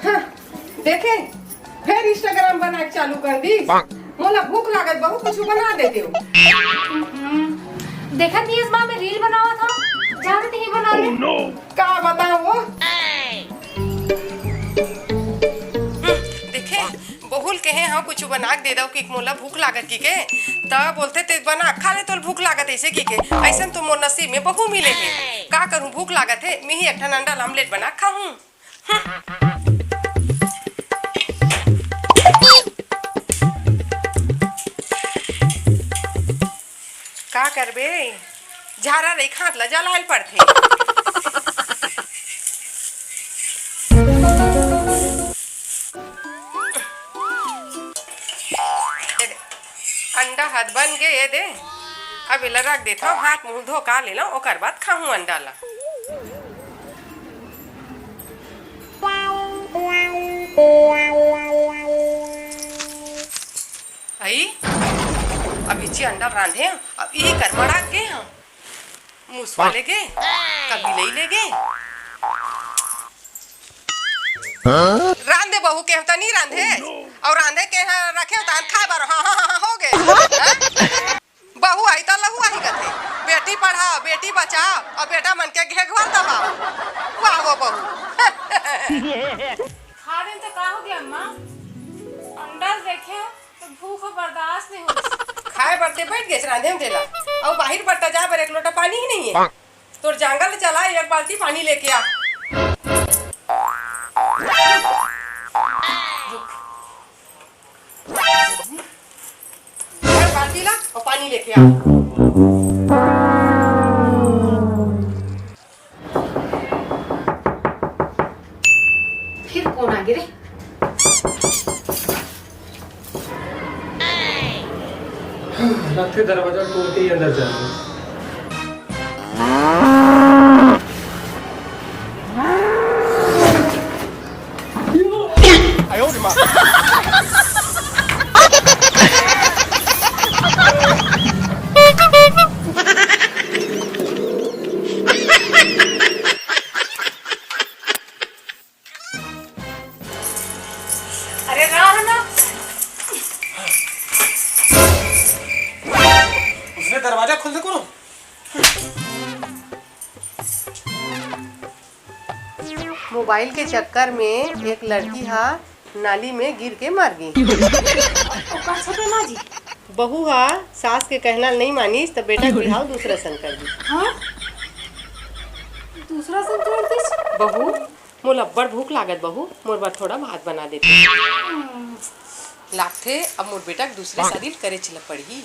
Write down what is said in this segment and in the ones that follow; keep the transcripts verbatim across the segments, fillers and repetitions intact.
हाँ, देखे, फेर Instagram बनाए के चालू कर दिस। मोला भूख लागत, बहू कुछ बना देतेव। हम्म, देखत नहीं इस बार मैं reel बनावत हँव, जान नहीं बना ले। का बतावँव वो? हम्म, देखे, बहू ल कहे हँव कुछ बना के दे दव कि मोला भूख लागत कि के, त बोलथे ते बना खा ले, तोला भूख लागत अइसे कि के। अइसन तो मोर नसीब में बहू मिले हे। का करूँ, भूख लागत हे, मैं ही एक ठन अंडा ल omelette बना के खाहूँ। का करबे, झारा रहिके हाथ ला जलाए ल पड़थे। अंडा हाथ बन गे, ये दे। अब एला रख देथव, हाथ मुंह धो का लेलव, ओकर बाद खाहूं अंडा ला। अई, अब इची अंडा रांधे, अब इही कर मड़ा के हम। मुसवा लेगे, कभी लई लेगे। रांधे बहू के त नी रांधे, अउ रांधे के ह रखे त खाए बर, हाँ, हाँ, हाँ, हाँ, हो गे। हाँ? बहू आई त लहू आई कथे, बेटी पढ़ाओ, बेटी बचाओ, अउ बेटा मन के घेघवर दबाओ। वाह वो बहू। खा देन त का हो गे अम्मा? अंडा देखे त भूख बर्दाश्त नहीं होत। खाए बर ते बैठ गेस रांधे म तेला, अउ बाहिर बट्टा जाए बर एक लोटा पानी ही नहीं है। तोर जांगर ले चला, एक बाल्टी पानी लेके आ। रुक। एक बाल्टी ला अउ पानी लेके आ। फिर कौन आ गे रे? लगथे दरवाजा तोड़ के ही अंदर जा। अरे रह ना। उसने दरवाजा खोल दे कोनो। मोबाइल के चक्कर में एक लड़की हा नाली में गिर के मर गे। ओकर छपे माँ जी। बहू हा सास के कहना ल नइ मानिस, त बेटा के बिहाव दूसरा संग कर दिस। हाँ? दूसरा संग कर दिस? बहू, मोला अब्बड़ भूख लागत बहू, मोर बर थोड़ा भात बना देते। हम्म। लागथे, अब मोर बेटा के दूसरे शादी ल करेच ल पड़ही।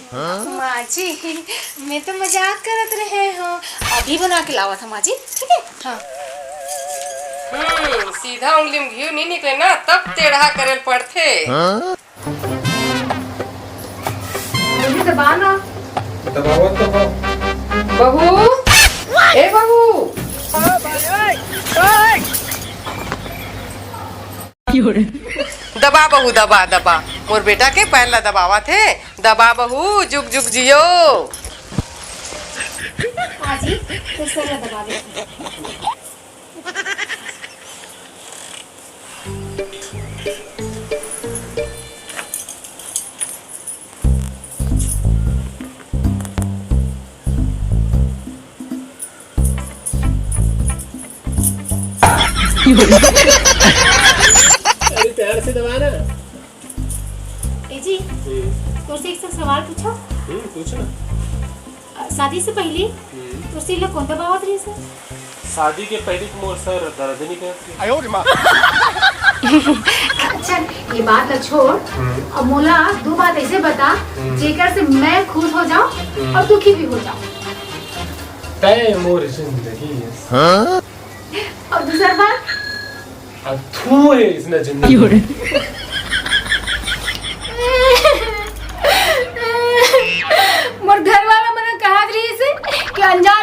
माँ जी, मैं तो मजाक करत रहे हूँ। अभी बना के लावत हूँ माँ जी, ठीक है? हाँ। हम्म, सीधा उंगली में घी नहीं निकले ना, तब टेढ़ा करे ल पड़थे। हाँ? मुझे दबा ना। दबाओ, दबाओ। बहू, ए बहू। दबा बहू, दबा, दबा। मोर बेटा के पैर ला दबावत हे। दबा बहू, जुग जुग जियो। आजी, तो सर ला दबा दे। अरे प्यार से दबा ना। ए जी, हम्म। तोर से एक ठो सवाल पूछो। हम्म, पूछ ना। अ, शादी से पहले हम्म। तोर सिर ला कौन दबावत रहिस हे? शादी के पहले तो मोर सर दर्द नहीं करत रहिस। अच्छा, ये बात ला छोड़। हम्म। अब मोला दो बात ऐसे बता, हम्म। जेकर से मैं खुश हो जाऊं हम्म। और दुखी भी हो जाऊं। तय मोर जिंदगी है। हाँ? और दूसर बात? अब थू हे इसने जिंदगी में। मोर घर वाला मन कहत रहिस हे कि अनजान